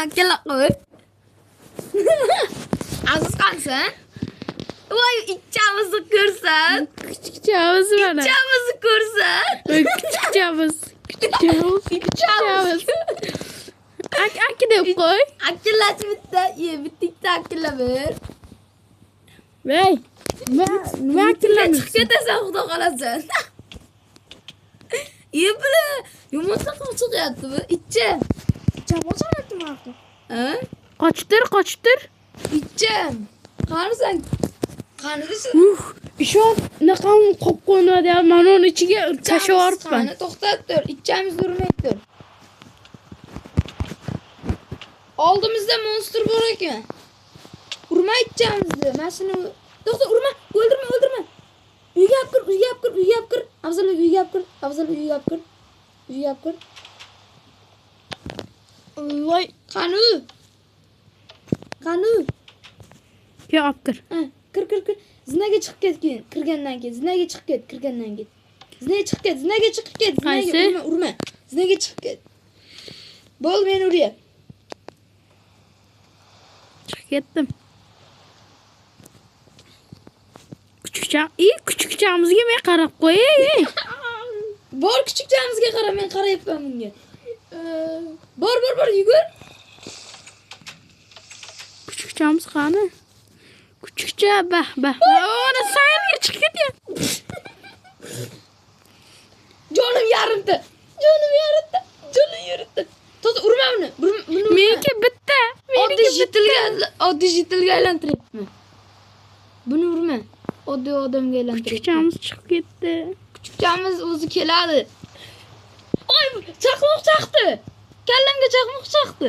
Akillab qo'y. Aziz qansan? Voy, ichamizni ko'rsan. Kuchukchamiz mana. Ichamizni ko'rsan. Kuchukchamiz. Kuchukchamiz. Kuchukchamiz. Ak ak deb qo'y. Akillachi bitta, ye, bitta ikkita akillab ber. Voy. Nima akillamishsan? Chiqib ketasan, xudo xohlasa. Ye, bile, yomon chaqmoq chiqyapti bu. Ichchi. Chaqmoq chaqyaptimi vaqti? Ha? Qochtir, qochtir. Ichchi. Qanisan? Qani? Ishon, naqam qop qo'ynadi, mana uni ichiga tashlab yuboribman. Qani, to'xtab tur, ichamiz urmay tur. Oldimizda monster bor ekan. Urma ichamizni. Mana shuni to'xta, urma, o'ldirma, o'ldirma. Uyga olib kir, uyga olib kir, uyga olib kir. Afzalbek uyga olib kir, Afzalbek uyga olib kir. Uyga olib kir. Voy, Qani? Qani? Kel, olib kir. Ha, kir, kir, kir. Zinaga chiqib ket keyin, kirgandan keyin. Zinaga chiqib ket, kirgandan keyin. Zinaga chiqib ket, zinaga chiqib ket, zinaga Qaysi? urma, urma. Zinaga chiqib ket. Bo'l, meni uryapti. Chiqib ketdim. Kuchukcha, kuchukchamizga men qarab qo'yay. Bor, kuchukchamizga qara, men qarayapman bunga. Bor, bor, bor, yugur. Kuchukchamiz qani? Kuchukcha, bah, bah. Ona sayrga chiqib ketyapti. Jonim yarimta. Jonim yarimta. Jonim yarimta. To'xta, urma uni. Buni urma. Meniki bitta. Oddiy Meniki jitilga, oddiy jitilga aylantiryapman. Buni urma. Oddiy odamga aylantiryapman. Kuchukchamiz chiqib ketdi. Kuchukchamiz o'zi keladi. Oy, chaqmoq chaqdi. Kallamga chaqmoq chaqdi.